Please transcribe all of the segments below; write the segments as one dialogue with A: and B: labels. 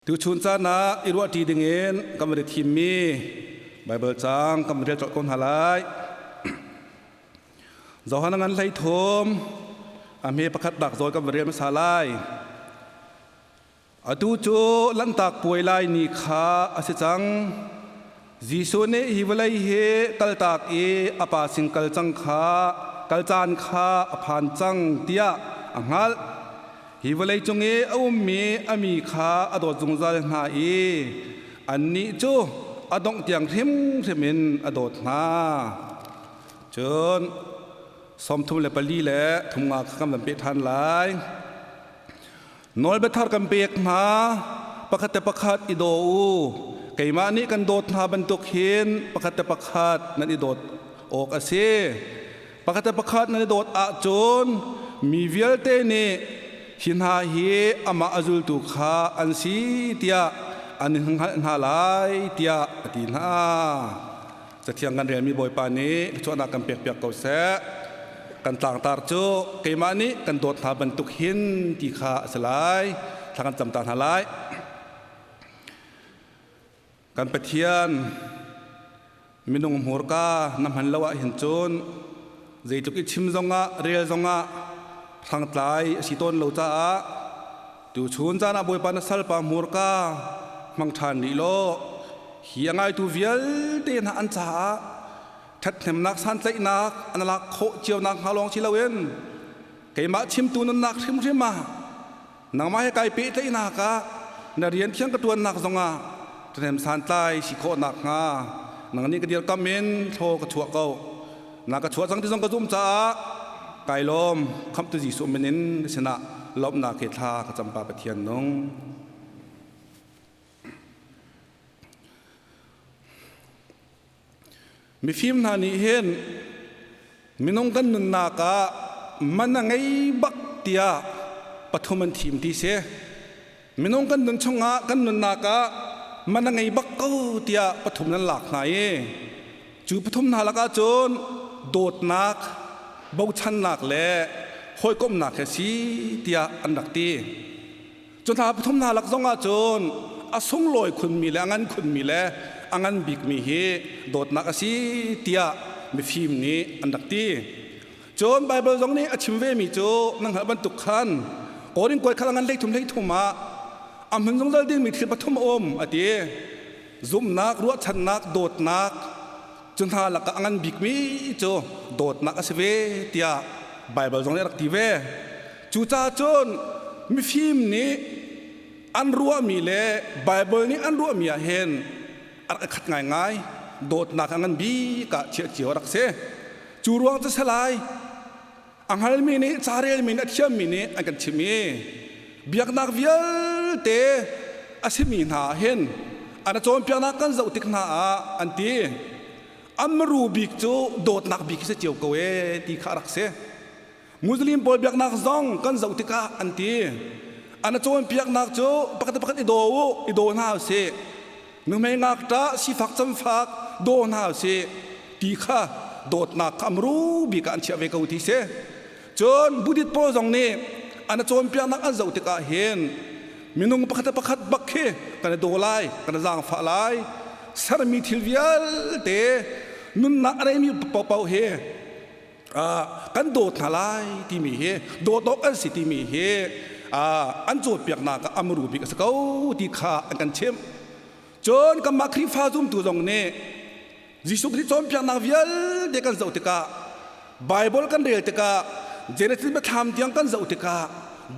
A: Tuchun caan ah i ruahṭi dingin kan van i thimmi Baibal caang kan van rel colh ko hna lai. Johan a ngan 13 a hme pakhatnak zawn kan van rel hmasa lai. Atu cu Lanhtak Puai lai ni kha a si cang. Jesuh nih hi vawlei hi kaltak i a Pa sin kal cang kha kal caan kha a phan cang tiah a hngalh. Hi vawleicung i a ummi a mi kha a dawt zungzal hna i annih cu a dongh tiang hrimhrim in a dawt hna. Cun 34 le 35 kha kan van peh ṭhan lai. Nawlbia thar kan pek hna, pakhat le pakhat i daw u. Keimah nih kan dawt hna bantuk hin pakhat le pakhat nan i dawt awk a si. Pakhat le pakhat nan i dawt ahcun mi vialte nih hi hna hi amah a zultu kha an si tiah an in hngalh hna lai tiah a ti hna. Cathiang kan relmi Bawipa nih thluachuahnak kan pekpiak ko seh. Kan tlangtar cu keimah nih kan dawt hna bantuk hin ti kha a si lai. Thla kan cam ta hna lai. Kan Pathian, minung hmurka na hman lo ahhin cun zeitluk i chim zongah rel zongah hrangtlai a si tawn lo caah tuchun caan ah Bawipa na salpa hmurka hmang ṭhan rih law hi a ngaitu vialte hna an caah ṭhathnemnak santlaihnak an lak khawh cio nakhnga lawng si loin keimah chimtu nunnak hrimhrim ah Nangmah he kai pehtlaihnak ah na rian thiang ka ṭuannak zongah ṭhahnem santlai si khawh nakhnga nang nih ka dirkamh in thlaw ka chuah ko. Na ka chuah cang ti zong ka zumh caah kai lawm. Khamhtu Jesuh min in na sinah lawmhnak he thla ka cam Pa Pathian nung. Mifim hna nih hin minung kan nunnak ah man a ngei bak tiah pathum an thim ti si. Minung kan nun chungah kan nunnak ah man a ngei bak ko tiah pathum nan lak hna i cu pathum hna lakah cun dawtnak, bochannak le hawikomhnak he si tiah an rak ti. Cu hna pathum hna lak zong ah cun a sunglawi khunmi le a ngan khunmi le a ngan bikmi hi dawtnak a si tiah mifim nih an rak ti. Cun Baibal zong nih a chim vemi cu nan hngalh bantuk khan Korin kuai khat a ngan 33 33 ah a hmun zungzal dingmi thil pathum a um a ti. Zumhnak, ruahchannak, dawtnak cu hna lakah a ngan bikmi cu dawtnak a si ve tiah Baibal zong nih a rak ti ve. Cucaah cun mifim nih an ruahmi le Baibal nih an ruahmi ah hin a rak i khat ngaingai. Dawtnak a ngan bik ah chiah cio a rak si. Cu ruang cu salai a hngalmi nih carelmi nih a thiammi nih an kan chimh i biaknak vialte a simi hna ah hin an cawnpiaknak kan zoh tik hna ah an ti an maru bik cu dawtnak bik hi si cio ko ee ti kha a rak si. Muslim pawl biaknak zong kan zoh tikah an ti. An cawnpiaknak cu pakhat le pakhat i daw u, i daw hna usih. Nuhmei ngakṭah, sifak camfak daw hna usih ti kha dawtnak kha amru bik ah an chiah ve ko ti si. Cun Buddhist pawl zong nih an cawnpiaknak an zoh tikah hin minung pakhat le pakhat bak khi kan i daw lai, kan i zaangfah lai. Sermi thil vialte nunnak a neimi paohpaoh hi kan dawt hna lai timi hi dawt awk an si timi hi an cawnpiaknak ah amru bik a si ko ti kha an kan chimh. Cun kanmah Khrihfa zumtu zong nih Jesuh Khrih cawnpiaknak vialte kan zoh tikah Bible kan rel tikah Genesis biathlam tiang kan zoh tikah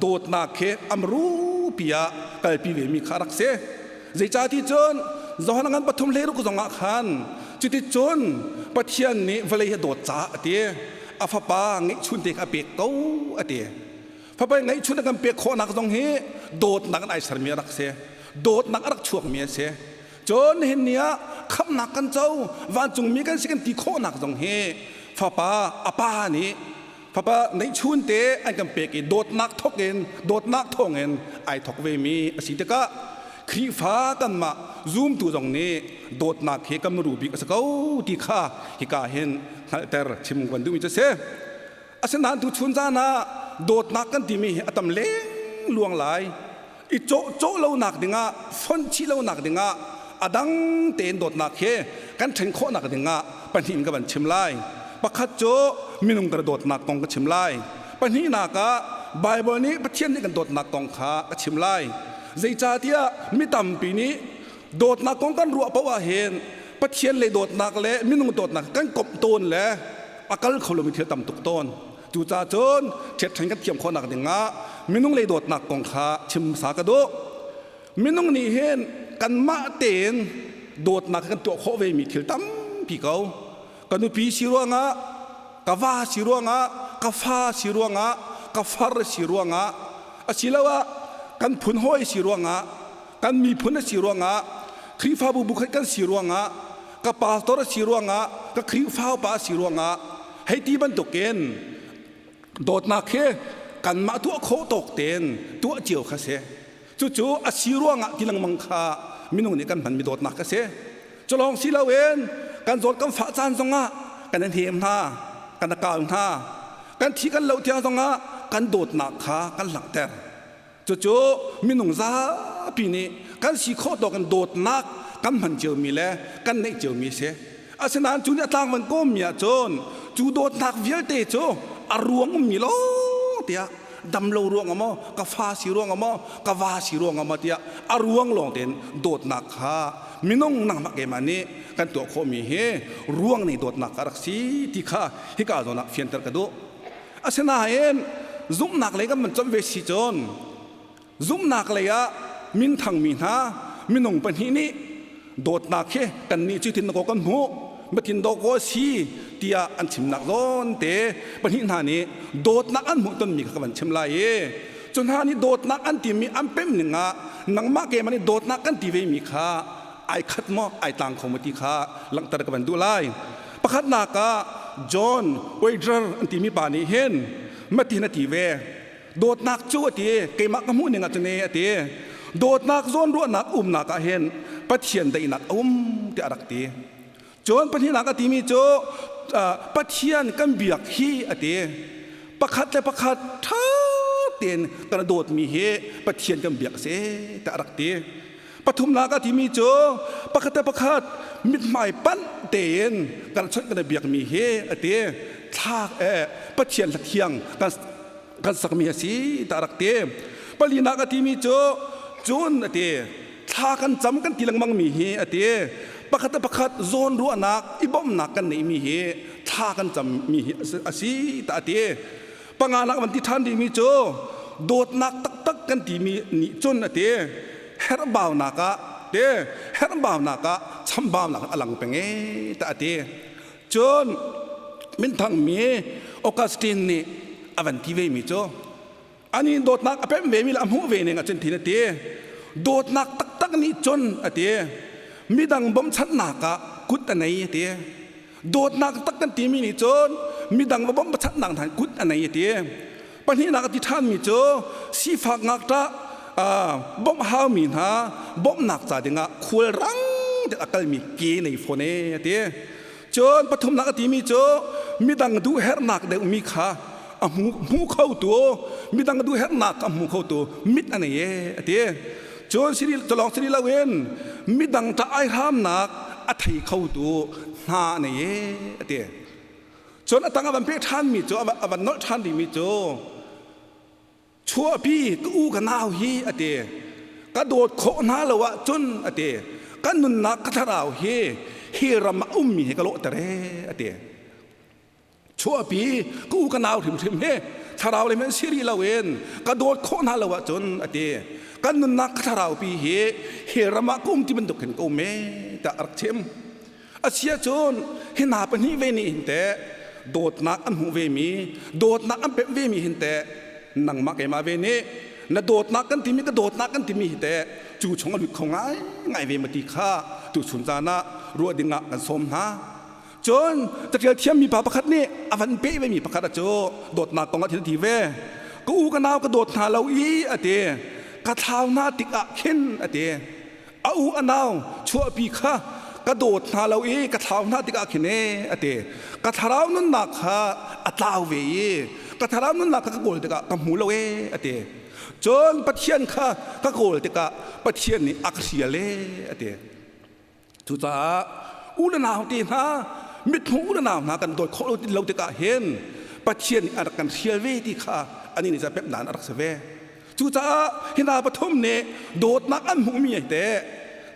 A: dawtnak hi amru pi ah kalpi ve mi kha rak si. Zeicahti cun Johan ngan pathum 16 zong ah khan cuticun Pathian nih vawlei hi dawt caah a ti. A fapa ngeihchun te kha a pek ko a ti. Fapa ngeihchun a kan pek khawhnak zong hi dawtnak in ai sermi a rak si. Dawtnak a rak chuakmi a si. Cun nihin ni ah khamhnak kan co, vancungmi kan si kan ti khawhnak zong hi fapa a pa nih Fapa neihchun te an kan pek i dawtnak thawk in dawtnak thawngin ai thawk ve mi a si tikah Khrihfa kanmah zumtu zong nih dawtnak hi kan muru bik a si ko ti kha hika hin hngalhter chim kan duhmi cu a si. Asinain tuchun caan ah dawtnak kan timi hi a tam leng luang lai. I cawh cawh lonak dingah, fonh chih lonak dingah a dang tein dawtnak he kan ṭhen khawhnak dingah pahnih in ka van chim lai. Pakhat cu minung kan dawtnak kong ka chim lai. Pahnihnak ah Baibal nih Pathian nih kan dawtnak kong kha ka chim lai. Zeicahtiah mi tampi nih dawtnak kong kan ruah paoh ah hin Pathian le dawtnak le minung dawtnak kan komh tawn le a kal kho lomi thil tam tuk tawn. Cucaah cun ṭhiatṭhen kan thiam khawhnak dingah minung lei dawtnak kong kha chim hmasa ka duh. Minung nih hin kanmah tein dawtnak kan tuah khawh vemi thil tampi ko. Ka nupi si ruangah, ka va si ruangah, ka fa si ruangah, ka far si ruangah, asiloah kan phun hawi si ruangah, kan miphun a si ruangah, Khrihfabu bukhat kan si ruangah, ka pastor a si ruangah, ka Khrihfa upa a si ruangah, hei ti bantukin dawtnak hi kanmah tuah khawh tawk tein tuah cio kha si. Cucu a si ruangah ti lengmang kha minung nih kan hmanmi dawtnak a si. Culawng si loin kan zawt kan fah caan zongah kan i hnem hna, kan kau hna. Kan thi kan loh tiang zongah kan dawtnak kha kan langhter. Cucu minung zapi nih kan si khawh tawk in dawtnak kan hman ciomi le kan neih ciomi a si. Asinain cu nih a tlangvan kawmmi ahcun cu dawtnak vialte cu a ruang ummi lawng tiah damlo ruang ah maw ka fa si ruang ah maw ka va si ruang ah maw tiah a ruang lawng tein dawtnak kha minung nangmah keimah nih kan tuah khawhmi hi ruang nih dawtnak ka rak si ti kha hika zawn ah fianter ka duh. Asinain zumhnak lei kan van conh ve si cun zumhnak lei ah minthangmi hna minung pahnih nih dawtnak hi kannih cu tin kan hmuh matin daw kaw si tiah an chimnak zawn te pahnih hna nih dawtnak an hmuh tonmi kha ka van chim lai i cu hna nih dawtnak an timi an pem ning ah nangmah keimah nih dawtnak kan ti ve mi kha ai khat maw ai tlang kho maw ti kha langhter ka van duh lai. Pakhatnak ah John Wager an timi pa nih hin matin a ti ve. Dawtnak cu a ti, keimah ka hmuh ning ah cun a ti, dawtnak zawnruahnak umnak ah hin Pathian daihnak a um tiah a rak ti. Cun pahnihnak a timi cu Pathian kan biak hi a ti, pakhat le pakhat ṭha tein kan dawtmi hi Pathian kan biak a si tiah a rak ti. Pathumnak a timi cu pakhat le pakhat mithmai panh tein kan chawnh kan i biakmi hi a ti, thlak Pathian hla thiang kan kan sakmi a si tiah a rak ti. Palinak a timi cu cun a ti, thla kan cam kan ti lengmang mi hi a ti, pakhat le pakhat zawnruahnak i bawmhnak kan neihmi hi thla kan cammi hi a si tiah a ti. Panganak van ti ṭhan rihmi cu dawtnak taktak kan timi nih cun a ti, herhbaunak ah te herhbaunak ah chambaunak a lang peng e tiah a ti. Cun minthangmi Augustine nih a van ti vemi cu ani dawtnak a pemh vemi le a hmuh ve ning ahcun thin a ti, dawtnak taktak nih cun a ti, midang bawmchanhnak ah kut a nei a ti. Dawtnak tak kan timi nih cun midang va bawmchanhnak hna kut a nei a ti. Pahnihnak a ti ṭhanmi cu sifak ngakṭah bawmh haumi hna bawmhnak ca dingah khualrang te a kalmi ke nei fawn e a ti. Cun pathumnak a timi cu midang duh herhnak deuhmi kha a hmu khotu, midang duh herhnak a hmu khotu mit a nei e a ti. Cun siri lawng siri loin midang ṭah ai hramnak a thei khotu hna a nei e a ti. Cun a tang a van peh ṭhanmi cu a van nolh ṭhan rihmi cu chuahpi ka u ka nau hi a ti, ka dawt khawh hna lo ahcun a ti, ka nunnak ka thlarau hi hi ram ah ummi hi ka lawhter e a ti. Chuahpi ka u ka nau hrimhrim hi thlarau le men si rih loin ka dawt khawh hna lo ahcun a ti, kan nunnak ka thlarau pi hi hi ram ah ka um ti bantuk khin ka um e tiah a rak chim. A si ahcun hi hna pahnih ve nih hin teh dawtnak an hmuh vemi, dawtnak an pemh vemi hin teh nangmah keimah ve nih na dawtnak kan timi ka dawtnak kan timi hi teh cu chung a lut kho ngai ngai ve ma ti kha tuchun caan ah ruah ding ah kan sawm hna. Cun caṭial thiammi pa pakhat nih a van peh vemi pakhat a cu dawtnak kong ah thil ti ve. Ka u ka nau ka dawt hna lo i a ti, ka thlau hna tikah khin a ti, a u a nau chuahpi kha ka dawt hna lo i ka thlau hna tikah khin e a ti, ka thlarau nunnak kha a tlau ve i Ka thlarau nunnak kha ka kawl tikah ka hmu lo ee a ti. Cun Pathian kha ka kawl tikah Pathian nih a ka hrial ee a ti. Cucaah u le nau te hna mithmuh u le nau hna kan dawt khawh lo tikah hin Pathian nih a rak kan hrial ve ti kha anih nih pemh dan a rak si ve. Cucaah hi hna pathum nih dawtnak an hmuhmi ai teh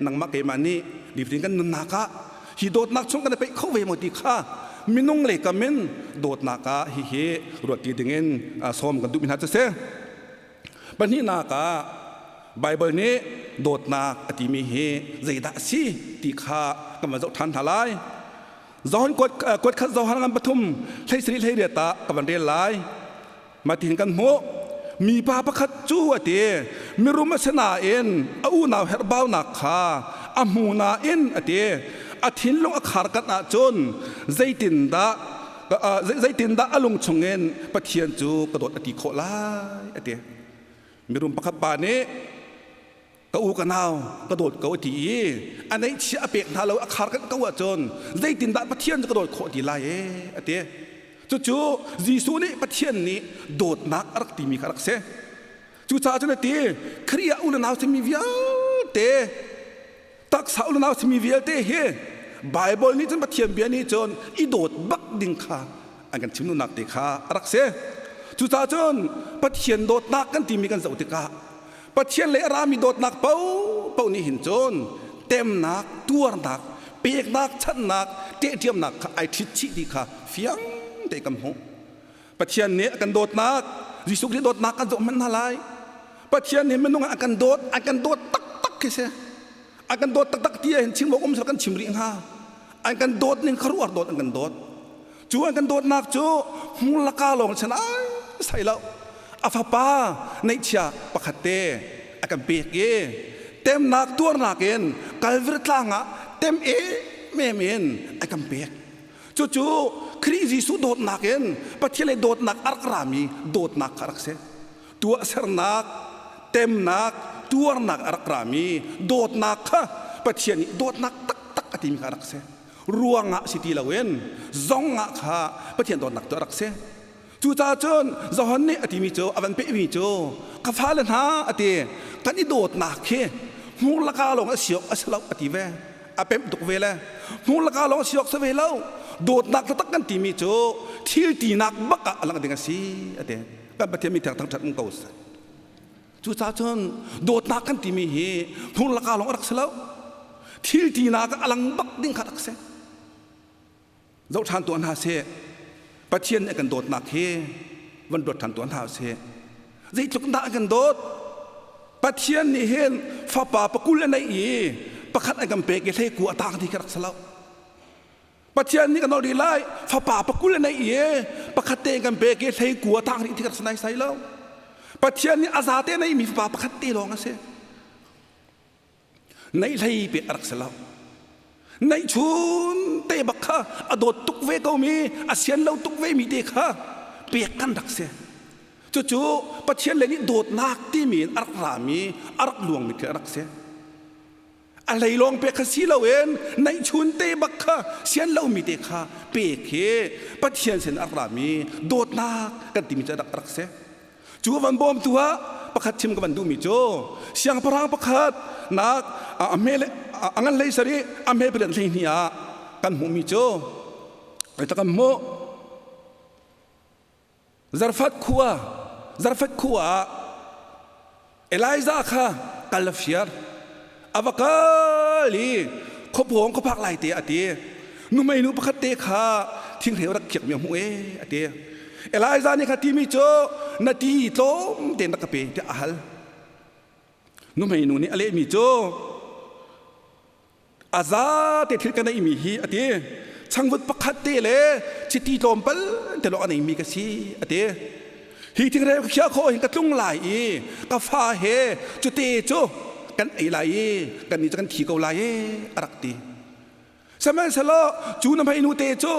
A: nangmah keimah nih nifatin kan nunnak ah hi dawtnak chung kan i peih kho ve maw ti kha minung lei kam in dawtnak ah hihi ruat ti dingin sawm kan duhmi hna cu si. Pahnihnak ah Baibal nih dawtnak a timi hi zeidah a si ti kha kan van zoh ṭhan hna lai. Johan kuat khat Johan ngan pathum hlei sarih hlei riat ah ka van rel lai. Mah kan hmuh. Mipa pakhat cu a ti mirum a si nain a unau herhbaunak kha a hmu nain a ti a thinlung a khar kanh ahcun zeitindah zeitindah a lung chungin Pathian cu ka dawt a ti khawh lai a ti. Mirum pakhat pa nih ka u ka nau ka dawt ko a ti i a neihchia a pek hna lo a khar kanh ko ahcun zeitindah Pathian cu ka dawt khawh ti lai e a ti. Cucu Jesuh nih Pathian nih dawtnak a rak timi kha a rak si. Cucaah cun a ti Khrih ah u le nau simi vialte taksa u le nau simi vialte hi Bible nih cun Pathian bia nih cun i dawt bak ding kha an kan chim duhnak te kha a rak si. Cucaah cun Pathian dawtnak kan timi kan zoh tikah Pathian lei a rami dawtnak paohpaoh nih hin cun temnak, tuarnak, peknak, chanhnak, ṭehṭiamnak kha ai ṭhit chih ti kha fiang tein kan hmuh. Pathian nih a kan dawtnak, Jesuh Khrih dawtnak kan zoh hmanh hna lai. Pathian nih minung ah a kan dawt, a kan dawt taktak khi si. A kan dawt taktak ti ah hin chim awk um sal kan chim rih hnga. An kan dawt ning khuaruahhar dawt an kan dawt. Cu an kan dawtnak cu hmur laka lawng chan ai sai lo. A fapa neihchia pakhat te a kan pek i temnak tuarnak in Kalvary tlang ah tem em in a kan pek. Cucu Khrih Jesuh dawtnak in Pathian le dawtnak a rak rami dawtnak kha a rak si. Tuahsernak, temnak, tuarnak a rak rami dawtnak kha Pathian nih dawtnak taktak a timi kha a rak si. Ruangah si ti loin zong ah kha Pathian dawtnak cu a rak si. Cucaah cun Johan nih a timi cu a van pehmi cu ka fale hna a ti kan i dawtnak hi hmur laka lawng a si awk a si lo a ti ve. A pemh tuk ve le hmur laka lawng a si awk si ve lo dawtnak taktak kan timi cu thil tinak bak ah a lang ding a si a ti. Kan Pathian mi theng thangṭhat um ko seh. Cucaah cun dawtnak kan timi hi hmur laka lawng a rak si lo. Thil tinak a lang bak ding kha rak si. Zoh ṭhan tuah hna seh. Pathian nih a kan dawtnak hi van ruat ṭhan tuah hna seh. Zeitluk dah a kan dawt? Pathian nih hin fapa pakul a neih i pakhat a kan pek i hleiku a tang ti kha rak si lo. Pathian nih kan nawl rih lai fapa pakul a neih i pakhat te kan pek i hleikua tang rih ti kan sanai sai lo. Pathian nih a zate neihmi fapa pakhat te lawng a si. Neih hlei pek a rak si lo. Neih chun te bak kha a dawt tuk ve ko mi, a sian lo tuk ve mi te kha pek kan rak si. Cucu Pathian le nih dawtnak timi in a rak rami, a rak luangmi thil a rak si. A hlei lawng pek kha si loin neihchun te bak kha sian lomi te kha pek hi Pathian sin a rami dawtnak kan timi cu rak rak si. Cu van bawmtu ah pakhat chim ka van duhmi cu siangpahrang pakhat nak a hme a ngan hlei sarih a hme pariat hlei hnih ah kan hmuhmi cu kan hmuh Zarfat khua Zarfat khua ah Elijah kha kal a fiar. A va kal i khuapawng khuaphak lai te a ti. Nuhmei nu pakhat te kha thinghreu rak khiakmi a hmuh e a ti. Elijah nih kha timi cu na ti tlawm tein rak ka pe tiah a hal. Nuhmei nu nih a lehmi cu A zate thil ka neihmi hi a ti. Changvut pakhat te le chiti tlawmpal te lawng a neimi ka si a ti. Hi thingreu ka khiah khawh hin ka tlung lai i ka fa he cute cu kan ei lai i kan nih cu kan thi ko lai e a rak ti. Sihmanhsehlaw cu na hmeinu te cu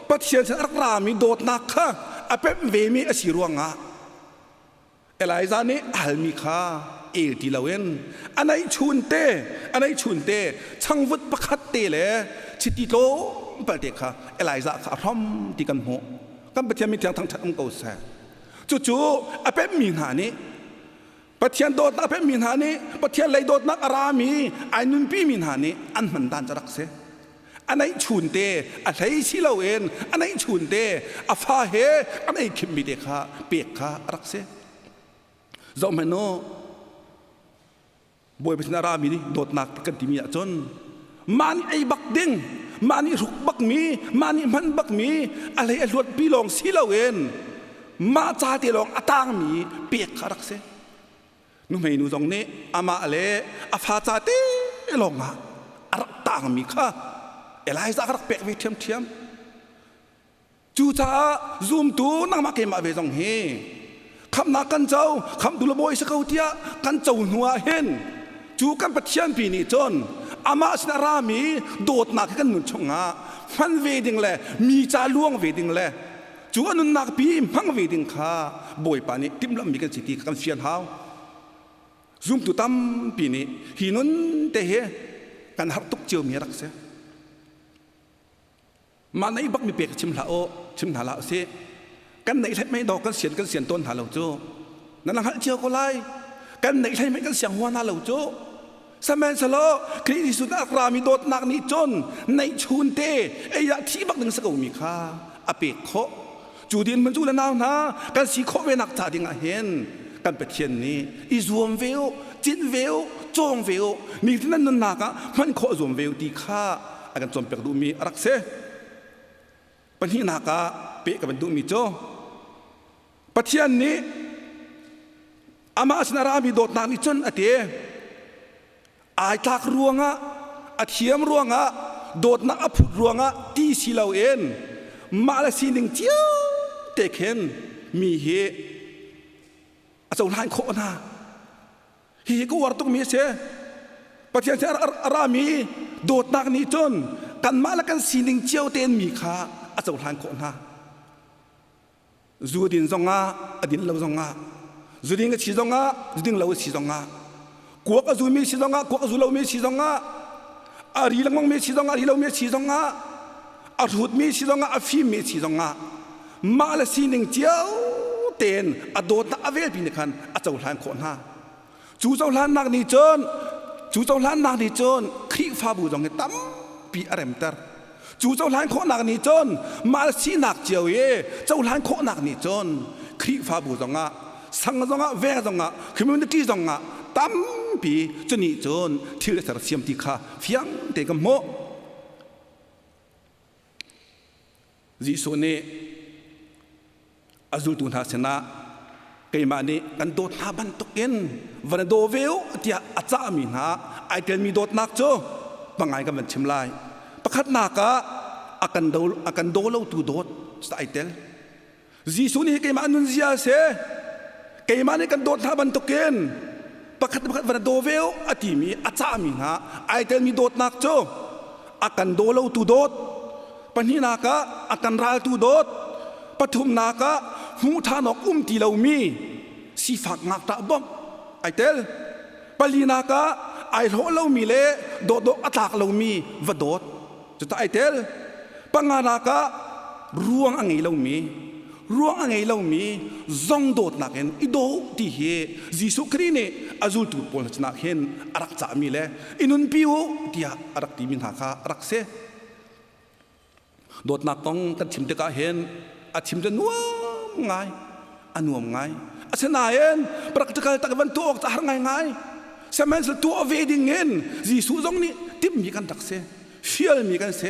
A: Pathian sin a rak rami dawtnak kha a pemh vemi a si ruangah Elijah nih a halmi kha el ti loin a neihchun te a neihchun te changvut pakhat te le chiti tlawmpal te kha Elijah kha a hrom ti kan hmuh. Kan Pathian mithiang thangṭhat um ko seh. Cucu a pemmi hna nih Pathian dawtnak a pemmi hna nih Pathian lei dawtnak a rami ai nunpimi hna nih an hman dan cu rak si. A neih chun te a hlei si loin a neih chun te a fa he an ei khimmi te kha pek kha a rak si. Zohhmanh u, Bawipa sin a rami nih dawtnak kan timi ahcun mah nih ei bak ding, mah nih hruk bakmi, mah nih hman bakmi, a hlei a hluatpi lawng si loin mah ca te lawng a tangmi pek kha rak si. Nuhmei nu zong nih amah le a fa ca te lawng ah a rak tangmi kha Elijah ka rak pek ve ṭhiamṭhiam. Cucaah zumtu nangmah keimah ve zong hi khamhnak kan co, khamhtu le bawi si ko tiah kan co hnu ah hin cu kan Pathian pi nih cun amah sin a rami dawtnak hi kan nun chungah hman ve ding le mi ca luang ve ding le cu a nunnak pi hmang ve ding kha Bawipa nih timhlamhmi kan si ti kha kan fian hau. Zumtu tampi nih hi nun te hi kan harh tuk ciomi a rak si. Mah neih bak mi pek chim hlah u, chim hna hlah usih. Kan neih hlei mei dawh kan sian kan sian tawn hna lo cu. Nan hngalh cio ko lai. Kan neih hlei mei kan siang hua hna lo cu. Sihmanhsehlaw Khrih Jesuh a rami dawtnak nih cun neihchun te ei ah thi bak ding si ko mi kha a pek khawh. Cu din man cu le nau hna kan si khawh ve nak ca ding ah hin kan Pathian nih i zuam ve u, cinh ve u, cawng ve u, nitin nan nunnak ah hman khawh zuam ve u ti kha a kan cawnpiak duhmi a rak si. Pahnihnak ah peh ka van duhmi cu Pathian nih amah sin a rami dawtnak nih cun a ti ai tlak ruangah a thiam ruangah dawtnak a phut ruangah ti si loin mah le sining cio te khin mi hi a cohlan khawh hna. Hihi ka uar tukmi a si. Pathian sin a rami dawtnak nih cun kanmah le kan sining cio tein mi kha a cohlan khawh hna. Zu din zongah a din lo zongah, zu ding a si zongah, zu ding lo a si zongah, kuak a zumi si zongah, kuak a zu lomi si zongah, a ri lengmangmi si zongah, a ri lomi si zongah, a hrutmi si zongah, a fimmi si zongah, mah le sining cio tein a dawtnak a velpi nih khan a cohlan khawh hna. Cu cohlannak nih cun cu cohlannak nih cun Khrihfabu zong hi tampi a remter. Cu cohlan khawhnak nih cun mah sinak cio i cohlan khawhnak nih cun Khrihfabu zongah sang zongah veng zongah community zongah tampi cunih cun thil a sersiam ti kha fiang tein ka hmuh. Jesuh nih a zultu hna sinah keimah nih kan dawt hna bantukin van i daw ve u tiah a cahmi hna ai telmi dawtnak cu pangai kan van chim lai. Pakhatnak ah a kan do a kan daw lotu dawt ai tel. Jesuh nih keimah nunzia a si. Keimah nih kan dawt hna bantukin pakhat pakhat van daw ve u a timi a cahmi hna ai telmi dawtnak cu a kan daw lotu dawt pahnihnak ah a kan raltu dawt pathumnak ah hmuh ṭhan awk um ti lomi sifak ngakṭah bawmh ai tel palinak ah ai hlawh lomi le dawhdawh a tlak lomi va dawt Cuta ai tel. Panganak ah ruang a ngei lomi ruang a ngei lomi zong dawtnak in i daw ti hi Jesuh Khrih nih a zultu pawl hna sinah hin a rak cahmi le i nunpi u tiah a rak timi hna kha a rak si. Dawtnak kong kan chim tikah hin a chim cu nuam ngai a nuam ngai asinain practical tak van tuah awk a har ngaingai sihmanhsehlaw tuah ve ding in Jesuh zong nih timhmi kan rak si fialmi kan si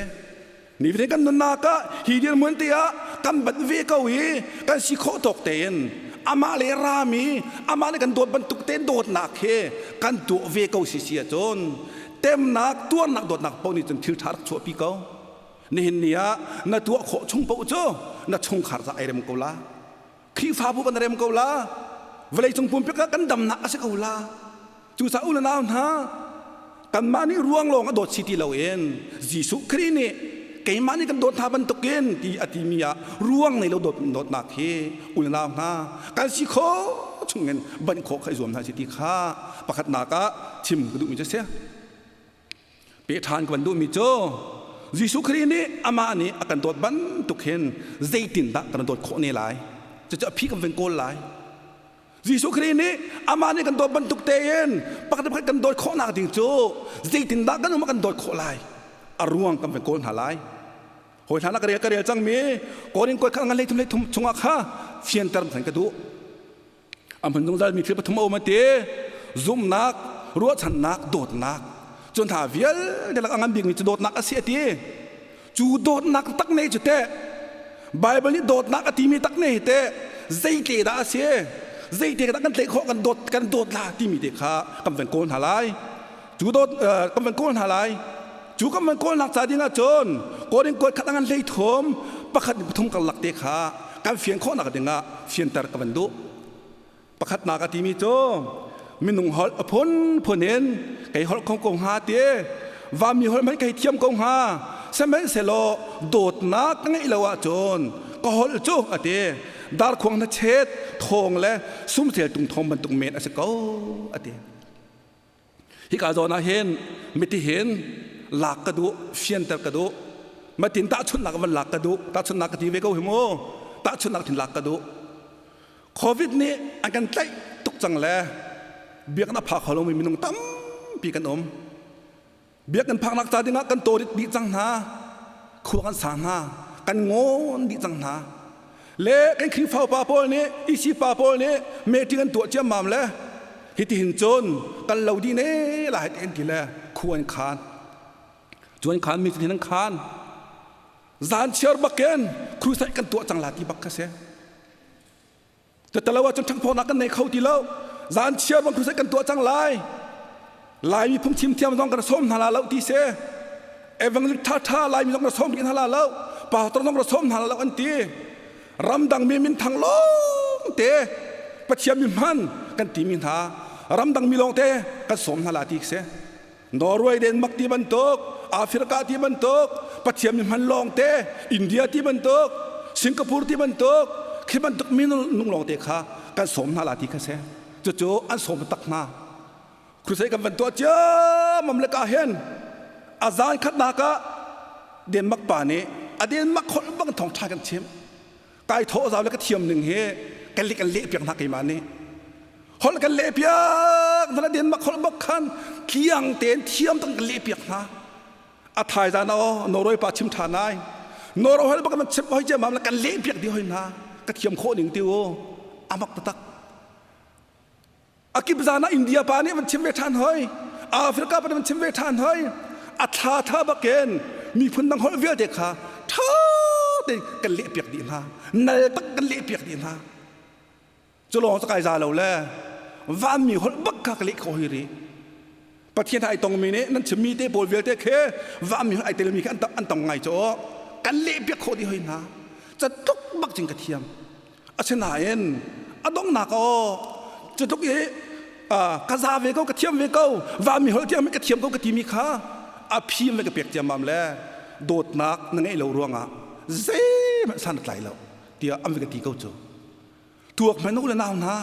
A: nifatin kan nunnak ah hi dirhmun te ah kan bat ve ko i kan si khawh tawk tein amah le rami amah le kan dawt bantuk tein dawtnak he kan tuah ve ko si si ahcun temnak tuarnak dawtnak paoh nih cun thil ṭha rak chuahpi ko Nihin ni ah na tuah khawh chung paoh cu na chungkhar ca ai rem ko la. Khrihfabu kan rem ko la. Vawleicung pumpi ah kan damnak a si ko la. Cucaah u le nau hna, kanmah nih ruang lawng a dawt si ti loin Jesuh Khrih nih keimah nih kan dawt hna bantukin ti a timi ah ruang nei lo dawt dawtnak hi u le nau hna kan si khawh chungin banh khawh kha i zuam hna si ti kha pakhatnak ah chim ka duhmi cu a si. Peh ṭhan ka van duhmi cu Jesuh Khrih nih amah nih a kan dawt bantuk hin zeitindah kan dawt khawh ne lai? Cucu a phi kan van kawl lai. Jesuh Khrih nih amah nih kan dawt bantuk tein pakhat le pakhat kan dawt khawhnak ding cu zeitindah kan um kan dawt khawh lai? A ruang kan van kawl hna lai. Hawi hlan ah ka rel ka rel cangmi Korin kuat kha ngan 33 33 chungah kha fianter kan ka duh. A hmun zungzal mi thil pathum a um a ti. Zumhnak, ruahchannak, dawtnak. Cu hna vialte lak a ngan bikmi cu dawtnak a si a ti. Cu dawtnak tak ne cu teh Bible nih dawtnak a timi tak ne hi teh zeite dah a si? Zeite dah kan tlaih khawh kan dawt kan dawt la timi te kha kan van kawl hna lai. Cu dawt kan van kawl hna lai. Cu kan van kawlnak ca ding ahcun Korin kuat khat a ngan 33 pakhat in pathum karlak te kha kan fian khawhnak ding ah fianter ka van duh. Pakhatnak a timi cu minung holh a phunphun in kei holh kho ko hnga ti vami holh hmanh kei thiam ko hnga sihmanhsehlaw dawtnak ka ngeih lo ahcun ka holh cu a ti darkhuang na chet thawng le sumsel tung thawng bantuk men a si ko a ti. Hika zawn ah hin miti hin lak ka duh, fianter ka duh. Matin tahchunhnak van lak ka duh. Tahchunhnak ka ti ve ko hi mu. Tahchunhnak thin lak ka duh. Covid nih an kan tlaih tuk cang le biakinn a phak kho lomi minung tampi kan um. Biakinn phaknak ca dingah kan tawrit dih cang hna. Khua kan sa hna. Kan ngawn dih cang hna. Le kan Khrihfa upa pawl nih, EC pa pawl nih meeting an tuah ciammam le hitihin cun kan lo dih ne lai ti an ti le khua an khan. Cu an khan mi cu an khan. Zan chiar bakin crusade kan tuah cang la ti bak kha si. Tatalo ahcun ṭhangphawnak kan nei kho ti lo. Zan chiar bang crusade kan tuah cang lai. Laimi phungchim thiam zong kan sawm hna la lo ti si. Evangelist ṭhaṭha Laimi zong kan sawm hna la lo. Pastor zong kan sawm hna la lo an ti. Ramdang mi minthang lawng te Pathian mi hman kan timi hna ramdang mi lawng te kan sawm hna la ti si. Norway Denmark ti bantuk, Africa ti bantuk, Pathian mi hman lawng te, India ti bantuk, Singapore ti bantuk, khi bantuk minung lawng te kha kan sawm hna la ti kha si. Cucu an sawm tak hna. Crusade kan van tuah ciammam le ka hin a zan khatnak ah Denmark pa nih a Denmark holh bang thawngṭha kan chim. Kai thawh zau le ka thiam ning hi kan leh kan leh piak hna keimah nih. Holh kan leh piak hna Denmark holh bak khan tliang tein thiam tak kan leh piak hna. A thai zan aw Norway pa chim ṭhan ai. Norway holh bak kan chim hoi ciammam le kan leh piak dih hoi hna. Ka thiam khawh ning ti u. Amak taktak. A kip zan ah India pa nih van chim ve ṭhan hoi. Africa pa nih van chim ve ṭhan hoi. A thla tha bakin miphun dang holh vialte kha ṭha tein kan leh piak dih hna. Nal tak kan leh piak dih hna. Cu lawng cu kai za lo le vanmi holh bak kha ka leh kho hi ri. Pathian ai tongmi nih nan chimmi te pawl vialte khi vanmi holh ai telmi khi an tong ngai cu kan leh piak khawh dih hoi hna. Catluk bak cing ka thiam. Asinain a donghnak aw cu tluk i ka za ve ko ka thiam ve ko vanmi holh tiang ka thiam ko ka timi kha a phi le ka pek ciammam le dawtnak na ngeih lo ruangah zeihmanh san a tlai lo tiah an ka ti ko cu. Tuak hmanh u le nau hna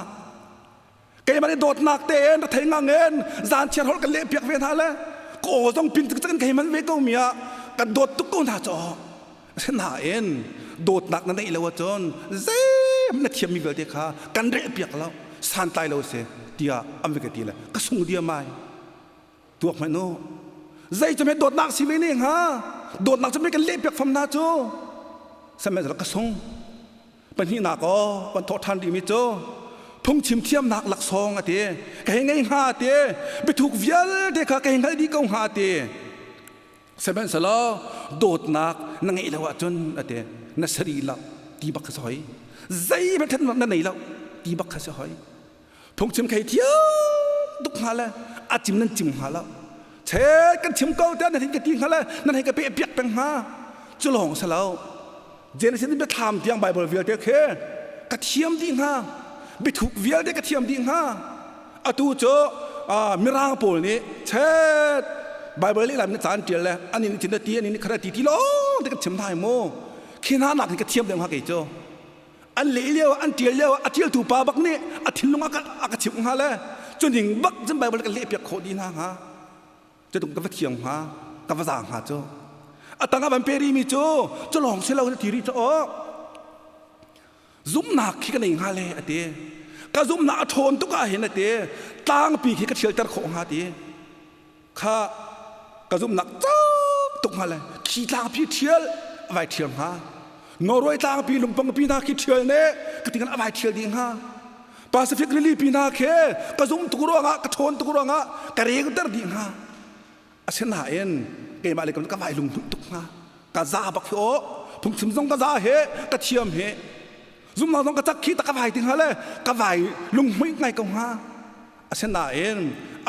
A: keimah nih dawtnak tein ra thei ngang in zan chiar holh kan leh piak ve hna le ka aw zong pin cik kan hei man ve ko mi ah kan dawt tuk ko hna caw asinain dawtnak na neih lo ahcun zeim na thiammi vialte kha kan reh piak lo santlai lo si tiah an ka ti le ka sung diam ai tuak hmanh u zei cu me dawtnak si ve ne hnga dawtnak cu me kan leh piak fam hna cu sihmanhsehlaw ka sung Pahnihnak aw kan thawh ṭhan rihmi cu phungchim thiamnak laksawng a ti. Ka hei ngei hnga a ti. Biathuk vialte kha ka hei hngalh dih ko hnga a ti. Sihmanhsehlaw dawtnak na ngeih lo ahcun a ti. Na sari lo ti bak kha si hoi. Zeihmanh ṭhatnak na nei lo ti bak kha si hoi. Phungchim khei thiam tuk hnga le a cim nan cim hnga lo. Che kan chim ko tiah nan hei ka ti hnga le nan hei ka peh piak peng hnga. Cu lawng si lo. Genesis in biathlam tiang Bible vialte khi ka thiam dih hnga. Biathuk vialte ka thiam dih hnga. Atu cu mirang pawl nih chet Bible lehlam nih ca an ṭial le an in cin ti an in khat ti ti lawng te kan chim hna mu. Khi hna nak hin ka thiam deuh hnga kei cu. An leh lio an ṭial lio a ṭialtu pa bak nih a thinlung a ka chimh hnga le cu ning bak cun Bible ka leh piak khawh dih hna hnga. Cu ka va thiam hnga ka va zaang hnga cu. A tang ah van pe rihmi cu cu lawng si lo na ti rih cu aw. Zumhnak khi ka nei hnga le a ti. Ka zumhnak a ṭhawn tuk ah hin a ti. Tlangpi khi ka ṭhialter khawh hnga ti. Kha ka zumhnak cak tuk hnga le khi tlangpi ṭhial a vai ṭhial hnga. Norway tlangpi lungpangpi hna khi ṭhial ne ka ti a vai ṭhial dih hnga. Pacific rili pi hna khi ka zum tuk ruangah ka ṭhawn tuk ruangah ka rengter dih hnga. Asinain keimah le ka vai lunghmuih tuk hnga. Ka za bak hi aw. Phungchim zong ka za he ka thiam he. Zumnak zong ka cak khi ta ka vai ti hnga le ka vai lunghmuih ngai ko hnga. Asinain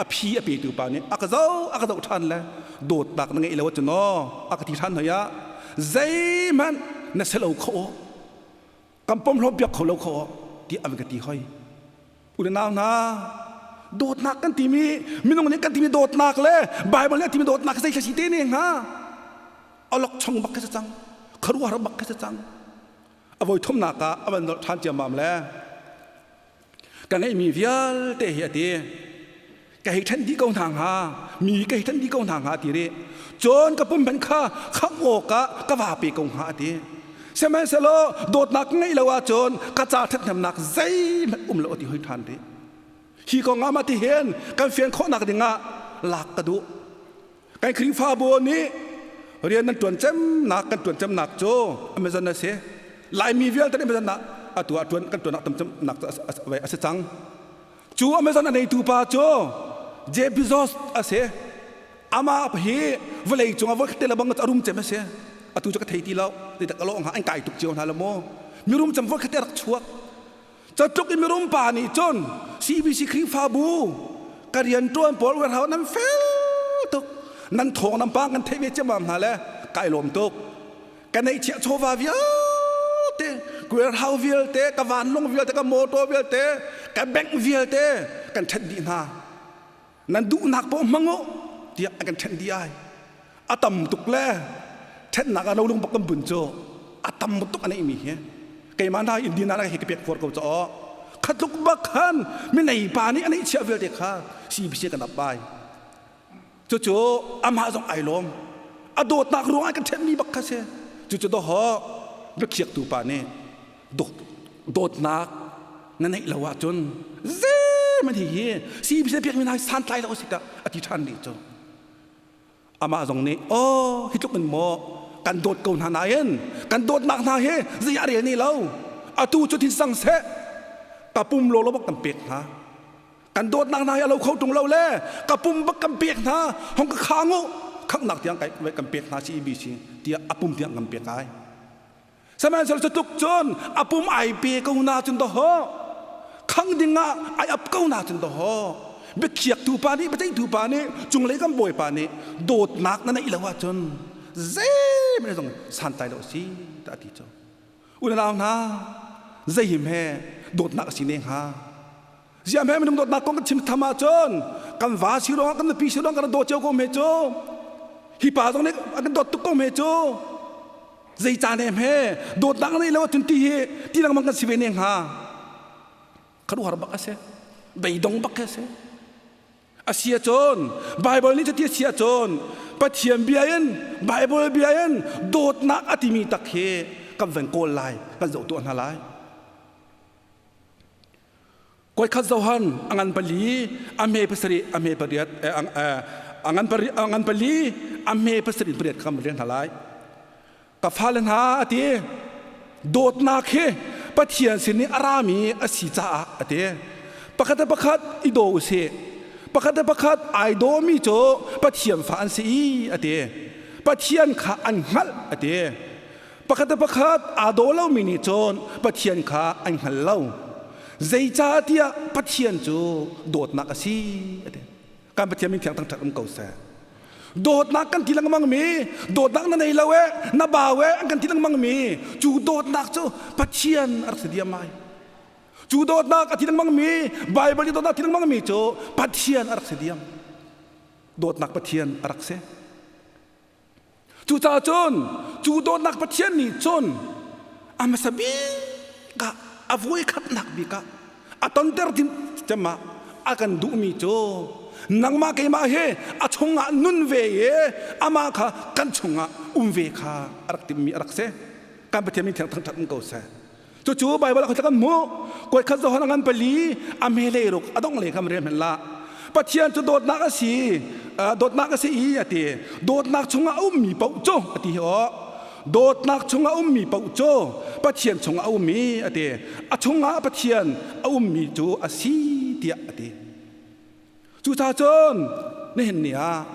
A: a phi a petu pa nih a ka zoh a ka zoh ṭhan le dawtnak na ngeih lo ahcun aw a ka ti ṭhan hoi ah zeihmanh na si lo kho aw kan pomhlawm piak kho lo kho aw ti an ka ti hoi. U le nau hna dawtnak kan timi minung nih kan timi dawtnak le Bible nih a timi dawtnak zei si te ne hnga alok chong bak ka si cang kharuahar bak ka si cang a voi thumnak ah a van nolh ṭhan ciammam le ka ngeihmi vialte hi a ti ka hei ṭhen dih ko hna hnga mi ka hei ṭhen dih ko hna hnga ti rih cun ka pum hmanh kha khangh awkah ka va pe ko hnga a ti sihmanhsehlaw dawtnak ka ngeih lo ahcun ka ca ṭhathnemnak zeihmanh um lo a ti hoi ṭhan rih hi kong ah mah ti hin kan fian khawhnak dingah lak ka duh kan Khrihfabu nih rian nan ṭuan cemnak kan ṭuan cemnak cu Amazon a si Laimi vialte nih Amazon ah atu ah ṭuan kan ṭuan tam cemnak cu a si cang cu Amazon a neitu pa cu Jeff Bezos a si amah hi vawlei cung ah voikhat te le bang a rum cem a si atu cu ka thei ti lo ti tak alawh hnga an kai tuk cio hna lo maw mirum cem voikhat te rak chuak Catluk i mirum pa nih cun CBC Khrihfabu ka rianṭuan pawl warehouse nan fel tuk nan thawng nan pa kan theih ve ciammam hna le kai lawm tuk ka neihchiah chawva vialte warehouse vialte ka vanlawng vialte ka motor vialte ka bank vialte kan ṭhen dih hna nan duhnak paoh hmang u tiah a kan ṭhenh dih ai a tam tuk le ṭhennak ah rolung bak kan bun cu a tam tuk a neihmi hi keimah hna Indiana hi ka pek fuar ko caw khatluk bak khan minei pa nih a neihchiah vialte kha CBC kan ap bai cucu amah zong ai lawm a dawtnak ruangah kan ṭhenmi bak kha si cucu doho biakhiaktu pa nih dawtnak na neih lo ahcun zeihmanh hi hi CBC pekmi hna hi santlai lo a si ta a ti ṭhan rih cu amah zong nih aw hi tluk in maw kan dawt ko hna nain kan dawtnak hna hi zei ah rel ni lo atu cu thin sang seh ka pum law law bak kan pek hna kan dawtnak hna hi a lo kho ṭung lo le ka pum bak kan pek hna hong ka khang u khanghnak tiang kan pek hna CBC tiah a pum tiang kan pek ai Sihmanhsehlaw cutluk cun a pum ai pe ko na cun dawhaw khang ding ah ai ap ko na cun dawhaw biakhiaktu pa nih biaceihtu pa nih cunglei kan bawipa nih dawtnak na neih lo ahcun zeihmanh zong santlai lo a si tiah a ti cu u le nau hna zeihim he dawtnak a si ne hnga ziah hme minung dawtnak kong kan chim tham ahcun kan va si ruangah kan nupi si ruangah kan dawt cio ko hme cu hi pa zong nih a kan dawt tuk ko hme cu zei caan he hme dawtnak nei lo ahcun ti hi ti lengmang kan si ve ne hnga kharuhar bak a si beidong bak a si a si ahcun Bible nih cuti a si ahcun Pathian bia in Bible bia in dawtnak a timi tak hi kan van kawl lai kan zoh tuah hna lai Koikhat Johan a ngan pali a hme pasarih a hme pariat a ngan pari a ngan pali a hme pasarih pariat kha kan rel hna lai. Ka fale hna a ti dawtnak hi Pathian sin i a rami a si caah a ti. Pakhat le pakhat i daw u sih. Pakhat le pakhat ai dawmi cu Pathian fa an si i a ti. Pathian kha an hngalh a ti. Pakhat le pakhat aa daw lomi nih cun Pathian kha an hngal lo. Zeicahtiah Pathian cu dawtnak a si a ti. Kan Pathian min thiang thangṭhat um ko seh. Dawtnak kan ti lengmang mi, dawtnak na nei lo e, na bau e, an kan ti lengmang mi, cu dawtnak cu Pathian a rak si diam ai. Cu dawtnak a ti lengmang mi, Baibal i dawtnak a ti lengmang mi cu Pathian a rak si diam. Dawtnak Pathian a rak si. Cucaah cun cu dawtnak Pathian nih cun a hmasa bik ah a voikhatnak bik ah a tonter din cem ah a kan duhmi cu nangmah keimah hi a chungah nun ve i amah kha kan chungah um ve kha a rak timhmi a rak si. Kan Pathian min thiang thangṭhat um ko seh. Cucu Baibal ah kan hmuh. Kuai khat Johan a ngan pali a me le ruk a dong le kam rem hen la. Pathian cu dawtnak a si, dawtnak a si i a ti. Dawtnak chungah a ummi paoh cu a ti hi aw. Dawtnak chungah a ummi paoh cu Pathian chungah a um i a ti. A chungah Pathian a ummi cu a si tiah a ti. Cucaah cun nihin ni ah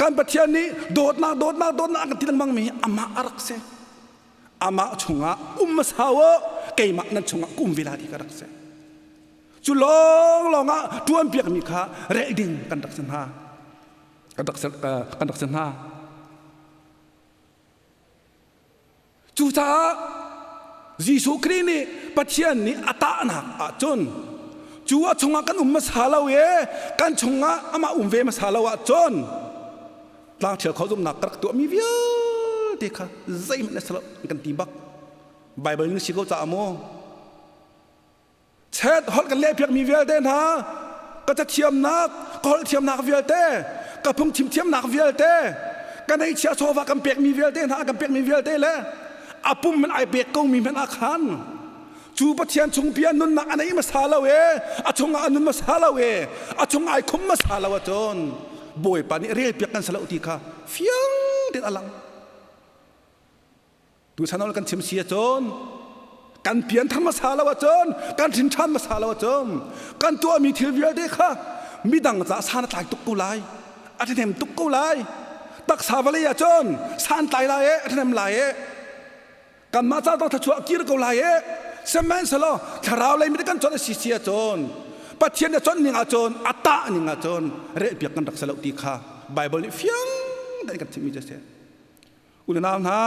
A: kan Pathian nih dawtnak dawtnak dawtnak a kan ti lengmang mi hi amah a rak si. Amah chungah um hmasa u, keimah nan chungah ka um ve la ti ka rak si. Cu lawnglawng ah ṭuanpiakmi kha relh ding kan rak si hna. Kan rak si hna. Cucaah Jesuh Khrih nih Pathian nih a tahnak ahcun cu a chungah kan um hmasa lo i kan chungah amah um ve hmasa lo ahcun tlangṭhial kho zumhnak ka rak tuahmi vialte kha zeihmanh a si lo kan ti bak. Baibal ning si ko caah maw? Chet holh kan lehpiakmi vialte hna, ka cathiamnak, ka holh thiamnak vialte, ka phungchim thiamnak vialte, ka neihchiah chawva kan pekmi vialte hna, kan pekmi vialte le a pum hmanh ai pek komi hmanh ah khan cu Pathian chung bia nunnak a nei hmasa lo e, a chungah a nun hmasa lo e, a chung ai khum hmasa lo ahcun Bawipa nih relpiak kan si lo ti kha fiang tein a lang. Tuchan kan chim si ahcun kan pianthar hmasa lo ahcun kan hrin ṭhan hmasa lo ahcun kan tuahmi thil vialte kha midang caah san a tlai tuk ko lai, a ṭhahnem tuk ko lai. Taksa vawlei ahcun san tlai lai e, a ṭhahnem lai e, kanmah ca dong thluachuah kir ko lai e. Sihmanhsehlaw thlarau lei mi kan chawnh a si si ahcun Pathian a chawnh ning ahcun a tah ning ahcun relpiak kan rak si lo ti kha Baibal nih fiang tein kan chimmi cu a si. Unau hna,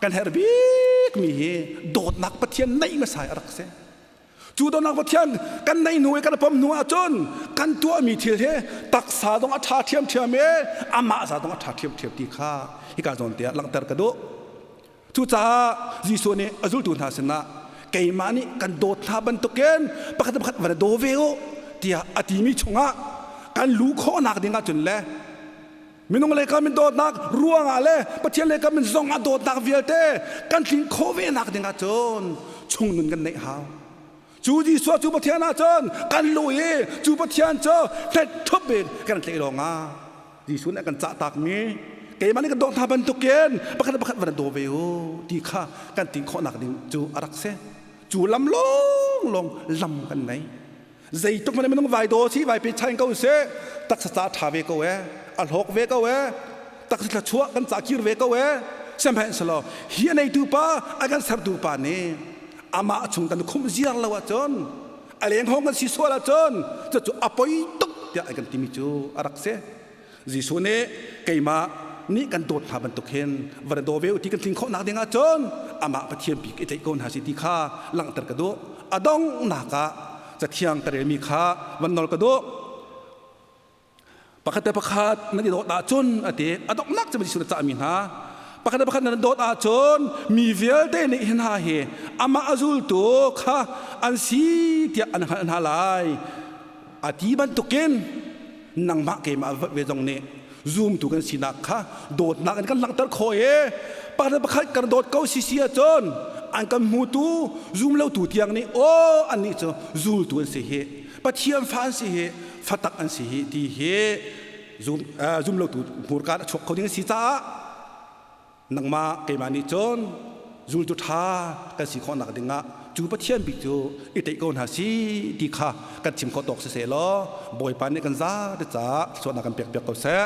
A: kan herh bikmi hi dawtnak Pathian neih hmasa a rak si. Cu dawtnak Pathian kan neih hnu i kan pom hnu ahcun kan tuahmi thil hi taksa zong a ṭha ṭhiamṭhiam i amah za zong a ṭha ṭhiamṭhiam ti kha hika zawn te ah langhter ka duh. Cucaah Jesuh nih a zultu hna sinah keimah nih kan dawt hna bantukin pakhat le pakhat van i daw ve u tiah a timi chungah kan lu khawhnak ding ahcun le Minung lei kam in dawtnak ruangah le Pathian lei kam in zong ah dawtnak vialte kan tlin khawh ve nak ding ahcun chungnun kan neih hau. Cu Jesuh cu Pathian ahcun kan lu i cu Pathian cu hlet thup in kan tlaih lawngah Jesuh nih a kan cah takmi keimah nih kan dawt hna bantukin pakhat le pakhat van daw ve u ti kha kan tin khawhnak ding cu a rak si. Cu lam lawnglawng lam kan nei. Zeitluk hmanh minung vai daw si vai pe chain ko seh, taksa ca ṭha ve ko e, a hlawk ve ko e, taksa thluachuah kan ca kir ve ko e. Sihmanhsehlaw hi a neitu pa, a kan sertu pa nih amah chung kan khumh ziar lo ahcun, a leng hawng kan si sual ahcun cucu a poi tuk tiah an kan timi cu a rak si. Jesuh nih keimah nih kan dawt hna bantuk hin van daw ve u ti kan tling khawh nak ding ahcun amah Pathian bik i tlaih ko hna si ti kha langhter ka duh. A donghnak ah cathiang ka relmi kha van nawl ka duh. Pakhat le pakhat nan i dawt ahcun a ti. A donghnak cu Jesuh nih a cahmi hna. Pakhat le pakhat nan dawt ahcun mi vialte nih hi hna hi amah a zultu kha an si tiah an hngalh hna lai. A ti bantukin nangmah keimah ve zong nih zumtu kan sinak kha dawtnak in kan langhter khawh i pakhat le pakhat kan dawt ko si si ahcun an kan hmutu zum lotu tiang nih aw annih cu zultu an si hi, Pathian fa an si hi, fatak an si hi ti hi zum lotu hmurka a chuak kho ding a si caah nangmah keimah nih cun zultu ṭha kan si khawhnak dingah cu Pathian bik cu i teih ko hna si ti kha kan chim khawh tawk siseh law Bawipa nih kan zate caah thluachuahnak kan pek piak ko seh.